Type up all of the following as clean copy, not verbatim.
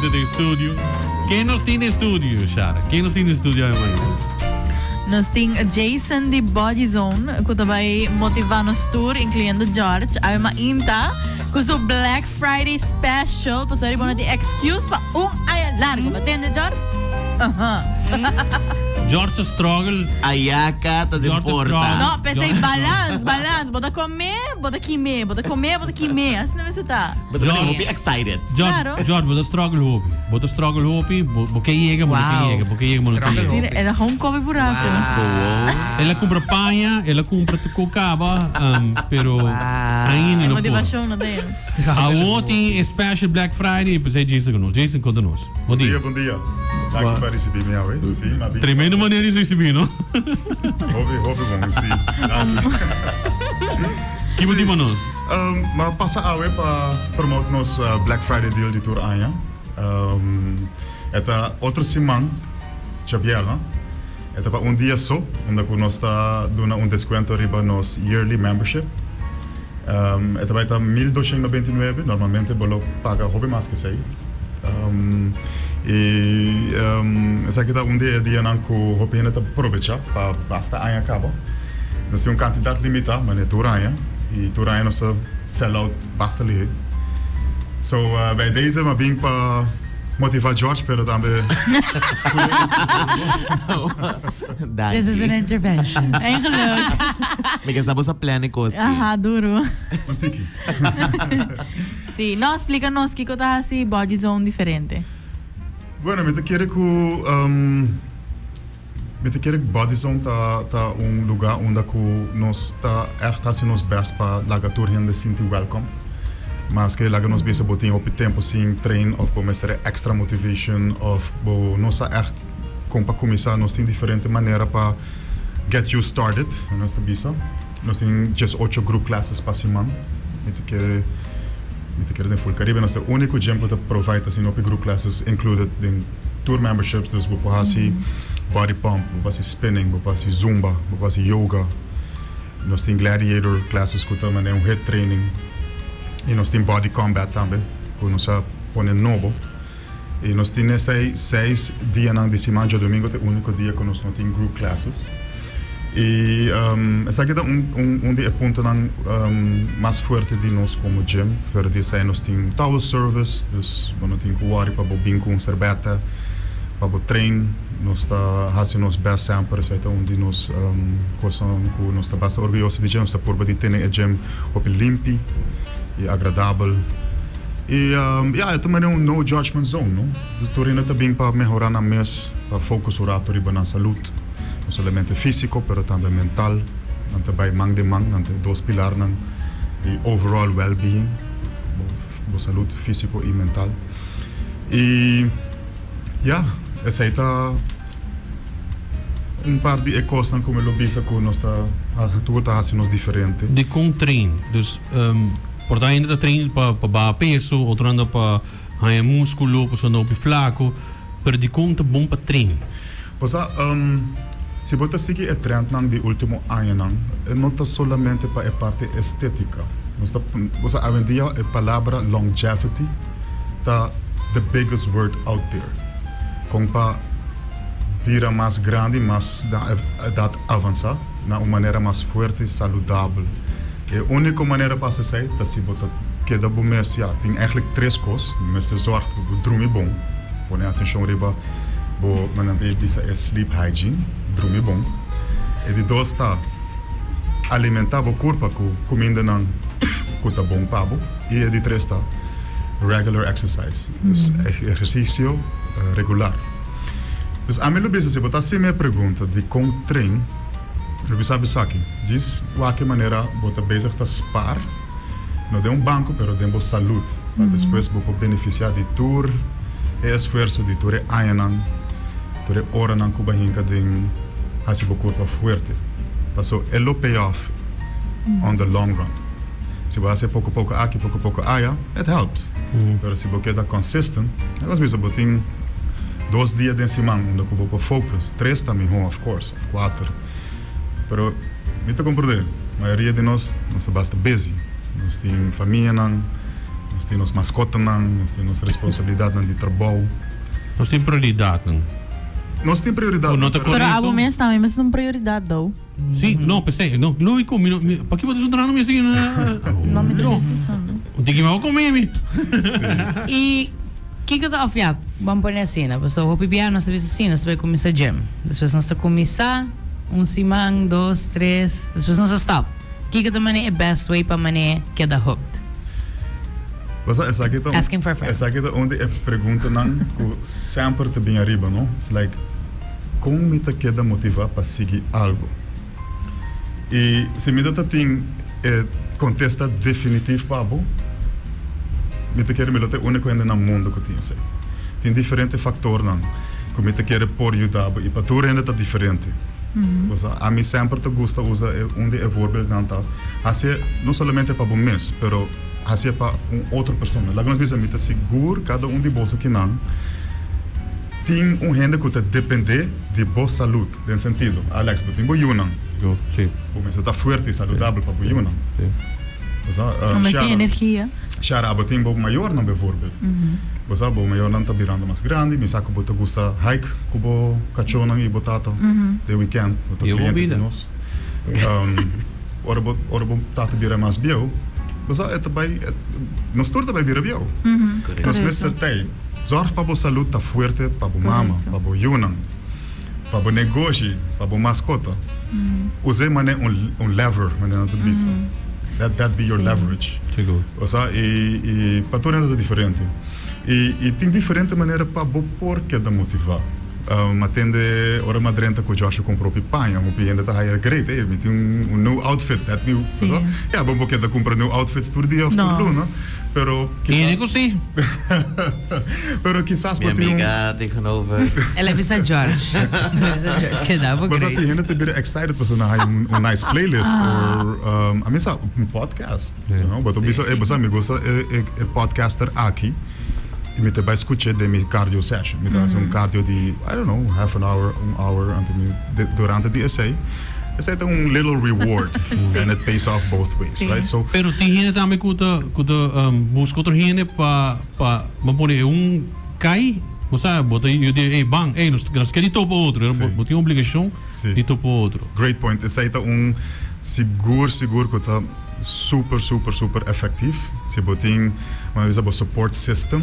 Den studio. Ken nos tin den studio, Shara? Ken nos tin den studio awe mañana? Nos tin Jason di Body Zone ku ta bai motivá nos tur, inkluyendo George, awe mainta ku su Black Friday special. Pasobra riba no tin excuse pa un aña largo. Bo tende, George? Aha. George ta struggle. Ayaka ta den George ta porta. struggle. No, p'esei George ta balans, balans. Bo ta kome, bo ta kimé. Bo ta kome, bo ta kimé. Asina mester ta. Bo ta George. hopi excited. George, Claro. George, bo ta struggle hopi. Bo ta struggle hopi, bo, bo ke yega, bo no ke Wow. yega, bo ke yega, bo no ke Struggle yega. Sí, hopi. el a gewoon kobe por rato. Wow. El a kumpra paña, el a kumpra tuko kaba, um, pero Wow. ainda E no por. motivacion no tin. Struggle Awo tin hopi. e special Black Friday, p'esei Jason ku nos. Jason, konta nos. Bon Bon dia, dia. bon dia. Danki pa ricibi mi awe. Sí, m'a bin. Tremendo manera di ricibi, no? Hopi, hopi bon, sí. Danki. Ki bo tin pa nos? M'a pasa awe pa promote nos Black Friday deal di tur aña. E ta otro siman djabièrnè. E ta pa un dia so, unda ku nos ta duna un deskuento riba nos yearly membership. E ta bai ta 1299, normalmente bo lo paga hopi mas ku esei. I esaki ta un di e dianan ku hopi hende ta probecha pa basta aña kaba. Nos tin un kantidat limitá, manera tur aña, i tur aña nos ta sell out basta lihé. So, bij deze m'a bin pa motivá George, pero tambe This is an intervention. Eigenlijk. Mi ke sa bo sa plan e kos ki. Aha, duro. Un tiki. Sí, no, splika nos kiko ta hasi Body Zone diferente. Bueno, mi ta kere ku Mi ta kere ku Body Zone ta ta un lugá unda ku nos ta ègt hasi nos bèst pa laga tur hende sinti wèlkòm. Maske laga nos bisa bo tin hopi tempu sin train òf bo mester e èkstra motivation òf bo no sa ègt kon pa kuminsá, nos tin diferente manera pa get you started, nos ta bisa. Nos tin 18 group classes pa siman. Mi ta kere mi ta kere den Full Caribe nos ta e úniko gym ku ta provide asina hopi group classes included den tur memberships. Dus bo por hasi body pump, bo por hasi spinning, bo por hasi zumba, bo por hasi yoga. Nos tin gladiator classes ku ta manera un HIIT training i nos tin body combat tambe ku nos a pone nobo. I nos tin esei seis dianan di siman, djadumingu ta e úniko dia ku nos no tin group classes. I esaki ta un un di e puntonan mas fuerte di nos komo gym. Fuera di esei nos tin towel service, dus bo no tin ku wòri pa bo bin ku un serbèta pa bo train. Nos ta hasi nos bèst semper, esei ta un di nos kosnan ku nos ta basta orguyoso di dje. Nos ta purba di tene e gym hopi limpi i agradabel. I ya, e ta manera un no judgment zone, no? Tur hende ta bin pa mehora nan mes, pa focus un rato riba nan salud, no solamente fisico, pero tambe mental. Nan ta bay man den man, nan ta e dos pilarnan di overall well-being, bo salud fisico i mental. I ya, esey ta un par di e cosnan cu mi lo bisa cu nos ta, tur ta haci nos diferente. Dicon train? Dus. Por ta hende ta train pa pa baha peso, otro anda pa haña musculo, pasobra anda hopi flaco, pero dikon ta bon pa train? Bo sa, si bo ta sigui e trendnan di ultimo añanan, e no ta solamente pa e parti estetica. Nos ta, bo sa, awendia e palabra longevity ta the biggest word out there. Kon pa bira mas grandi, mas na edad avansa, na un manera mas fuerte, saludabel. E úniko manera pa hasi esei ta si bo ta keda bo mes, ya, tin eigentlik tres kos, bo mester zòrg pa bo drumi bon, pone atenshon riba bo, nan ta bisa e sleep hygiene, drumi bon. E di dos ta alimentá bo kurpa ku kumindanan ku ta bon pa bo. I e di tres ta regular exercise, dus ehersisio regular. Dus ami lo bisa si bo ta hasi mi e pregunta dikon train, Lo bisa bo esaki, djis wak e manera bo ta bezig ta spaar, no den un banco pero den bo salud, pa despues bo por beneficia di tur e esfuerso di tur e añanan, tur e oranan cu bo a hinca den haci bo curpa fuerte. Paso e lo pay off on the long run. Si bo haci e poco poco aki, poco poco aya, it helps. Pero si bo keda consistent, nos bisa bo tin dos dia den siman unda cu bo por focus, tres ta miho of course. Of kuater. Pero mi ta komprendé, mayoria di nos, nos ta basta busy. Nos tin famianan, Nos tin nos mascotanan, nos tin nos responsabilidadnan di trabou. Nos tin prioridadnan. Nos tin prioridadnan. Cu no ta Pero corecto. abo mes tambe mester un prioridad though. Si, no, p'esei, no, logico, mi no, mi, paki bo ta suntrando mi asina? No, mi ta No. djis bisando. Un tiki mi a come mi. Y kico ta of ya, ban pone asina, pasobra hopi bia nos ta bisa si, nos ta bay cuminsa gym. Despues nos ta cuminsa un siman, dos, tres, despues nos ta stop. Kico ta mane e best way pa mane keda hooked? Bo sa, esaki ta un, Asking for a friend. esaki ta un di e preguntanan cu semper ta bin ariba, no? It's like, Kon mi ta keda motivá pa sigui algu? I si mi ta tin e kontesta definitif pa bo, mi ta kere mi lo ta e úniko hende na mundu ku tin esei. Tin diferente faktornan ku mi ta kere por yuda bo i pa tur hende ta diferente. Osea, ami semper ta gusta usa e un di e voorbeeldnan ta hasié no solamente pa bo mes, pero hasié pa un otro persona. Laga nos bisa mi ta sigur kada un di boso akinan Tin un hende ku ta dependé di bo salud, den sentido, Alex, bo tin bo yunan. Sí. Bo mester ta fuerte i saludabel pa bo yunan. Sí. Bo sa, Bo mester tin Shara, energia. Shara, abo tin bo mayornan bijvoorbeeld. Bo sa, bo mayornan ta birando mas grandi, mi sa ku bo ta gusta hike ku bo kachónan i bo tata den weekend, bo ta I bo kliente di bida. nos. Ora bo, ora bo tata bira mas bieu, bo sa, e ta bai, nos tur ta bai bira bieu. Nos mester tei. Zorg pa bo salud ta fuerte pa bo mama, pa bo yunan, pa bo negoshi, pa bo mascota. Us'e mane un un lever, manera nan ta bisa. Let that be your leverage. Sigur. Osea, y y pa tur hende ta diferente. Y y tin diferente manera pa bo por keda motiva. Mi a tende ora mi a drenta cu Joshua cumpra hopi paña, hopi hende ta haya great, ey, mi tin un un new outfit, that new, Sí. Ya, bo por keda cumpra new outfits tur dia of tur No. luna, pero Tiene kisas cu si. Pero kisas Mi bo tin un amiga tegenover. El a bisa George. El a bisa George, keda bo Bo sa great. tin hende ta bira excited pasobra nan haya un un nice playlist or a mi sa un podcast, you know. Bo ta bisa, ey, bo sa mi gusta e e e podcaster aki y mi ta bai scuch'e den mi cardio session. Mi ta haci un cardio di, I don't know, half an hour, un hour anto mi durante di esey, esey ta un little reward and it pays off both ways, right? So. Pero tin hende tambe cu ta cu ta busca otro hende pa pa bo pone e un cay, bo sa, bo ta yu di ey ban, ey nos nos ke di topa otro, Sí. bo tin obligacion Sí. di topa otro. Great point. Esey ta un sigur sigur cu ta super super super effectief. Si bo tin, bo bisa bo support system,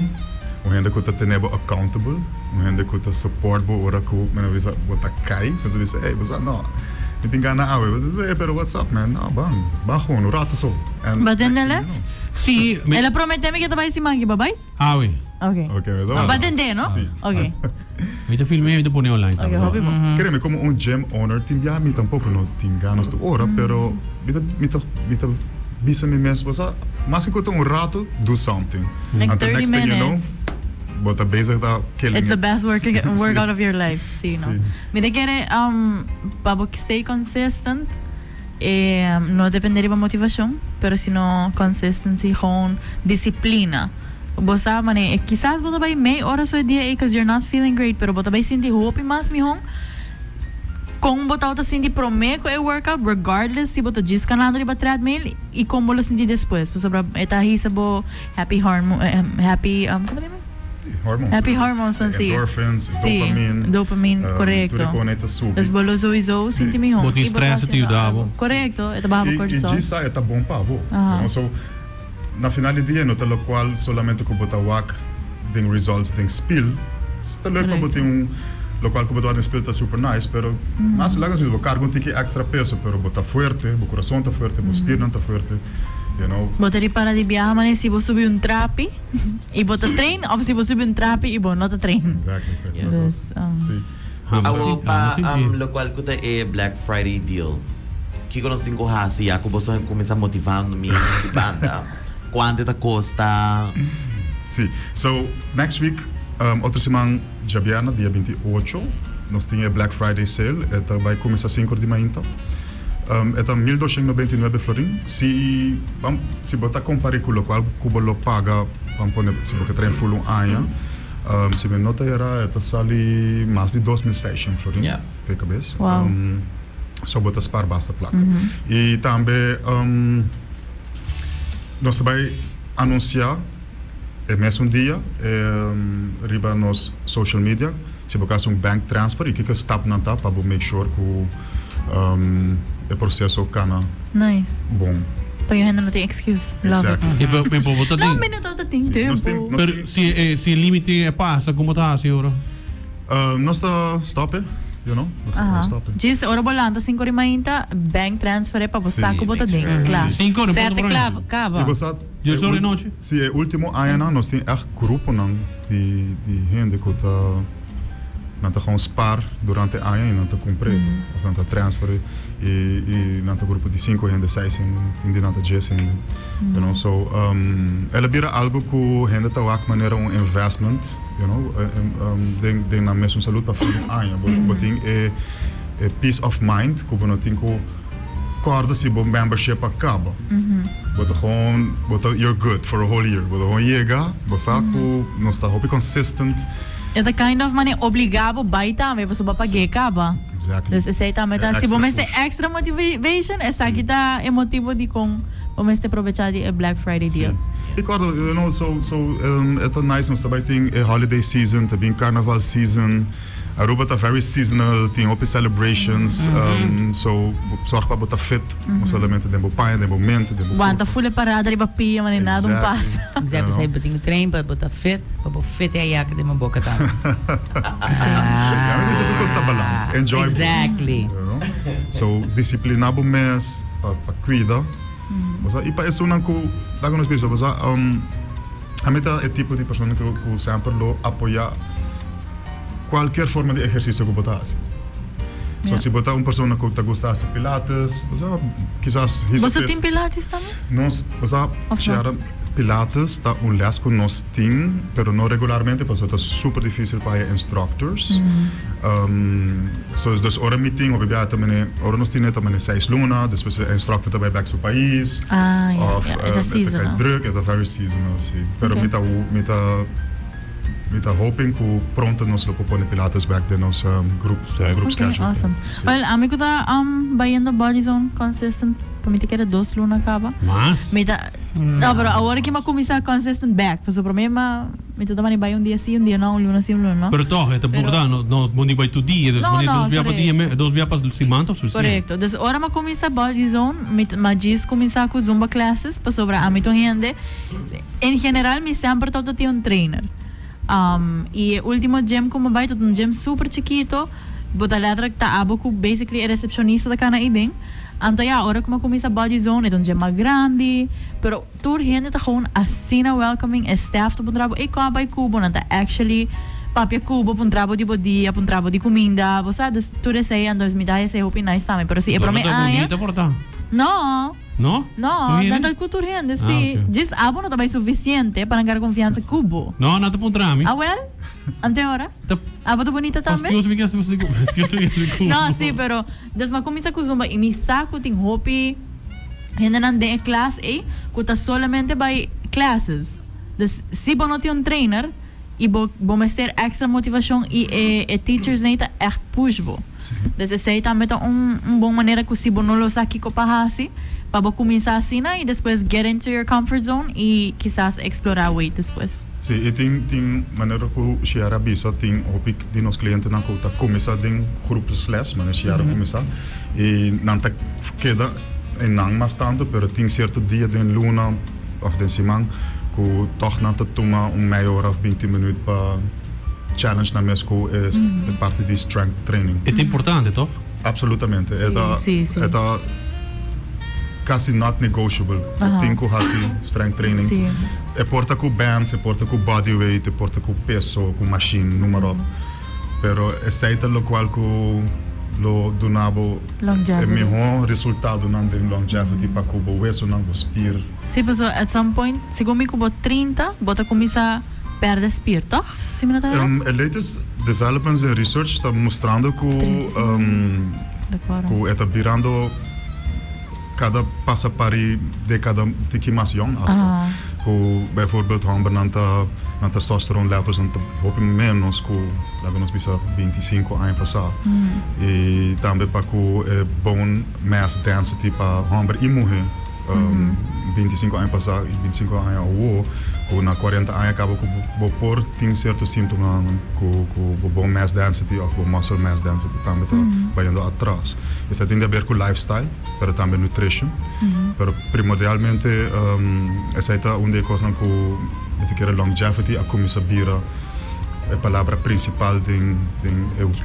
un hende cu ta tene bo accountable, un hende cu ta support bo ora cu, bo bisa, bo ta cay, bo ta bisa, ey, bo sa, no, mi tin gana awe. Bo ta bisa, ey, pero what's up man? No, ban, ban gewoon, un rato so. And Bo ta next tende thing you les? know. Sí, mi. El a promete mi cu ta bay siman aki, bo bay? Awe. Ok. Ok, mi ta Bo a tende, no? Sí. Ok. Mi ta film'é, mi ta pone online Ok, tambe. hopi bon. Créeme, como un gym owner tin bia mi tampoco no tin ganas tur ora, pero mi ta, mi ta, mi ta bisa mi mes, bo sa, mas cu ta un rato, do something. Like Anto 30 next thing you know, minutes. bo ta bezig ta killing It's the it. best working, Sí. workout of your life, sí, no. Sí. Mi ta kere um, pa bo stay consistent, e no depende riba motivacion, pero sino consistency, gewoon disciplina. Bo sa mane, kisas bo ta bay mei ora so e dia ey cause you're not feeling great, pero bo ta bay sinti hopi mas mihon con bo tabata sinti prome cu e workout, regardless si bo ta djis canando riba treadmill y con bo lo sinti despues, pasobra e ta hisa bo happy hormo happy, como ta yama? Hormones. Happy hormones dan si. Endorphins, Si, dopamine. dopamine, correcto. Tur e cona e ta subi. Dus bo lo sowieso sinti mihor. Bo tin Y bo ta stress e ta haciendo yuda algo. bo. Correcto, e ta baha bo Y, y cortisol. djis sa e ta bon pa bo. Aha. You know, so, na final di dia no ta locual solamente cu bo ta wak den results den spiel. So ta leuk pa bo Correcto. tin un locual cu bo ta wak den spiel ta super nice, pero mas laga nos bisa bo carga un tiki extra peso, pero bo ta fuerte, bo curason ta fuerte, bo spiernan ta fuerte, you know. Bo ta ripara di biaha manera si bo subi un trapi y bo ta train of si bo subi un trapi y bo no ta train. Exactly, exactly. Dus, Si. Awo pa Amo sinti. locual cu ta e Black Friday deal, kico nos tin cu haci ya cu boso a cuminsa motivando mi di banda? Cuanto e ta costa? Si. So, next week, otro siman djabièrnè, dia 28, nos tin e Black Friday sale. E ta bay cuminsa cinco or di mainta. E ta 1299 florin. Si, si bo ta compara cu locual cu bo lo paga, ban pone si bo ke train full un aña, Si mi no ta era e ta sali mas di 2600 florin p'e kabes. So bo ta spar basta plaka. I tambe nos ta bai anunsia. E mesun dia riba nos social media si bo ka haci un bank transfer y kiko stapnan ta pa bo make sure cu e proceso cana Nice. bon. Pa yo hende no tin excuse. Love it. Exactly. Y pa y pa bo ta No, den. mi no tabata tin Si, nos tin, tempo. nos Pero tin, si e si e limite e pasa, como ta haci ora? Nos ta stop e, you know, nos ta Aha. stop e. Djis, ora bo lanta cinco ora y mainta, bank transfer e pa bo Si. sa cu bo ta Make den. sure. Kla. Si. Cinco ora, Sete punto por kla, ahí. kaba. Y bo sa, Dies e ora di ul- nochi? Si, e ultimo añanan nos tin echt gruponan di di hende cu ta nan ta gewoon spaar durante aña y nan ta cumpr'e of nan ta transfer'e y y nan ta grupo di cinco hende, seis hende, tin di nan ta dies hende, you know, so el a bira algo cu hende ta wak manera un investment, you know, den den nan mesun salud pa fin di aña. Bo bo tin e e peace of mind cu bo no tin cu Corda si bo membership a caba. Bo ta gewoon, bo ta, you're good for a whole year. Bo ta gewoon yega, bo sa cu nos ta hopi consistent. E ta kind of mane obliga bo bai tambe pasobra bo a pag'é caba. Exactly. Dus esei tambe ta, E si bo extra mester push. extra motivation, esaki ta e motibo dikon bo mester probecha di e Black Friday Si. deal. I corda, you know, so, so, e ta nice, nos ta bai tin e holiday season, ta bin carnaval season. Aruba ta very seasonal, tin hopi celebrations, so zorg pa bo ta fit, no solamente den bo paña, den bo mente, den bo Wanta kurpo. full e parada riba pia manera nada un pasa. Exactly. Zé pensei bo tin train pa bo ta fit, pa bo fit e ayaka den bo boka tambe. Ja, mi bisa tur kos ta balans, enjoy bo. Exactly. You know? So disciplina bo mes pa pa cuida, bo sa, y pa esunnan ku laga nos bisa, bo sa, ami ta e tipo di persona ku ku semper lo apoya Cualkier forma di ehercicio cu bo ta haci. So si bo ta un persona cu ta gusta haci pilates, bo sa kisas hisa Boso pes. tin pilates tambe? Nos, bo sa, Of no? Ciara, pilates ta un les cu nos tin, pero no regularmente pasobra ta super dificil pa haya instructors. So, dus ora mi tin, hopi bia ta mene, ora nos tin e ta mene seis luna, despues e instructor ta bay bek su pais. Ah, ja, Of, ja, e ta e ta cay seasonal. druk, e ta very seasonal, si. Pero Ok. mi ta, mi ta. Mi ta hoping cu pronto nos lo por pone Pilates back den nos group group Ok, schedule. awesome. Si. Well, ami cu ta um, bayendo Body Zone consistent, pa mi ta kere dos luna caba. Mas? Mi ta, no, pero awor ki mi a cuminsa consistent back, pasobra prome ma, mi ta mani bay un dia si, un dia no, un luna si, un luna no. Pero toch, e ta Pero- por no, no, bo ni bay tur dia, dus No, wanneer no, dos bia pa dia, correcto. me- dos bia pa siman ta suficiente. Correcto. Dus ora mi a cuminsa Body Zone, mi ta, mi a djis cuminsa cu Zumba classes, pasobra ami ta un hende, En general mi semper tabata tin un trainer. Y e ultimo gym cu mi bay ta un gym super chikito, bo ta letterlijk ta abo cu basically e recepcionista ta cana eyden. Anto ya, ora cu mi a cuminsa Body Zone e ta un gym mas grandi, pero tur hende ta gewoon asina welcoming, e staff ta puntra bo, ey con a bay cu bo? Nan ta actually papia cu bo, puntra bo di bo dia, puntra bo di cuminda, bo sa, dus tur esey, anto mi ta haya esey hopi nice tambe, pero si e prome Pero ta aña. bunita por ta. No. No? No, Tur nan hende? ta cu tur hende, Ah, si. ok. Djis abo no ta bay suficiente pa nan gara confiansa cu bo. No, nan ta puntra mi. Ah, wel? Ante ora? Ta Abo ta bunita tambe? fastioso mi kier si fastioso mi kier si cu No, bo. si, pero des m'a cuminsa cu zumba y mi sa cu tin hopi hendenan den e klas ey cu ta solamente bay classes. Dus si bo no tin un trainer, Y bo bo mester extra motivacion y e e teachers nei ta echt push bo. Dus esey tambe ta un un bon manera cu si bo no lo sa kico pa haci, pa bo cuminsa asina y despues get into your comfort zone y kisas explora weight despues. Si, y tin tin manera cu Shiara a bisa, tin hopi di nos clientenan cu ta cuminsa den groepsles, manera Shiara a cuminsa, y nan ta keda eynan mas tanto, pero tin cierto dia den luna of den siman ku tòg nan ta tuma un mei ora of binti minüt pa challenge nan mes ku e parti di strength training. E ta importante, tòg? Absolutamente. E ta e ta kasi not negotiable. Bo tin ku hasi strength training. E por ta ku bands, e por ta ku body weight, e por ta ku peso, ku machine, noem maar op. Pero esei ta lokual ku lo duna bo e mihó resultadonan den longevity pa ku bo wesonan, bo spier. Sí, pasobra at some point, segun mi ku bo 30, bo ta kuminsá pèrdè spier, tòg? Si mi no ta eró? E latest developments den research ta mustrando ku ku e ta birando kada pasa pari dekada tiki mas yòn asta. Ku bijvoorbeeld hòmbernan ta nan testosteron levels nan ta hopi ménos ku laga nos bisa 25 aña pasá. I tambe pa ku e bone mass density pa hòmber i muhé 25 aña pasá i 25 aña awo. Cu na 40 aña caba cu bo por tin cierto sintoma cu bo bone mass density of bo muscle mass density tambe ta bayendo atras. Esey tin di haber cu lifestyle, pero tambe nutrition. Pero primordialmente esey ta un di e cosnan cu mi ta kere longevity a cuminsa bira e palabra principal den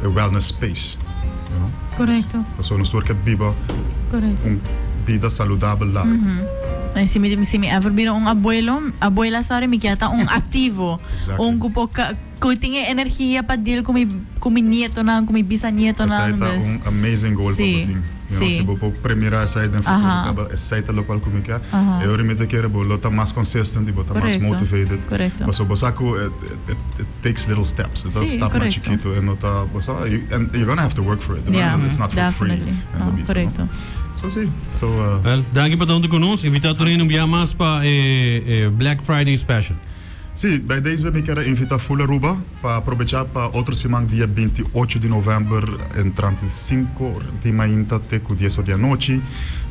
e wellness space. So nos tur ke biba un bida saludabel largo. Ay, si mi ever bira un abuelo, abuela, sorry, mi kier ta un activo. Un cu por cu tin energia pa deal cu mi nietonan, cu mi bisnietonan. Esey ta un amazing goal pa bo tin. Si bo por premira esey den futuro, caba esey ta locual cu mi kier. E ora mi ta kere bo lo ta mas consistent y bo ta mas motivated. Paso bo sa cu it takes little steps. E ta stap mas chikito y no ta bo sa and you're gonna have to work for it. It's not for free. No, corecto. So si. So Well, danki pa ta cu nos. Invita tur un dia mas pa Black Friday special. Si, bij deze mi kier invita full Aruba pa aprovecha pa otro siman, dia 28 di november, entrante 5 di mainta te cu 10 or di anochi.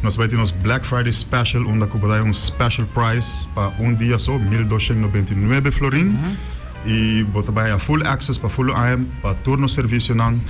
Nos ta bay tin Black Friday special, unda cu ta un special price pa un dia so, 1299 florin. Y bo ta bay full access pa full AM, pa tur nos servicionan.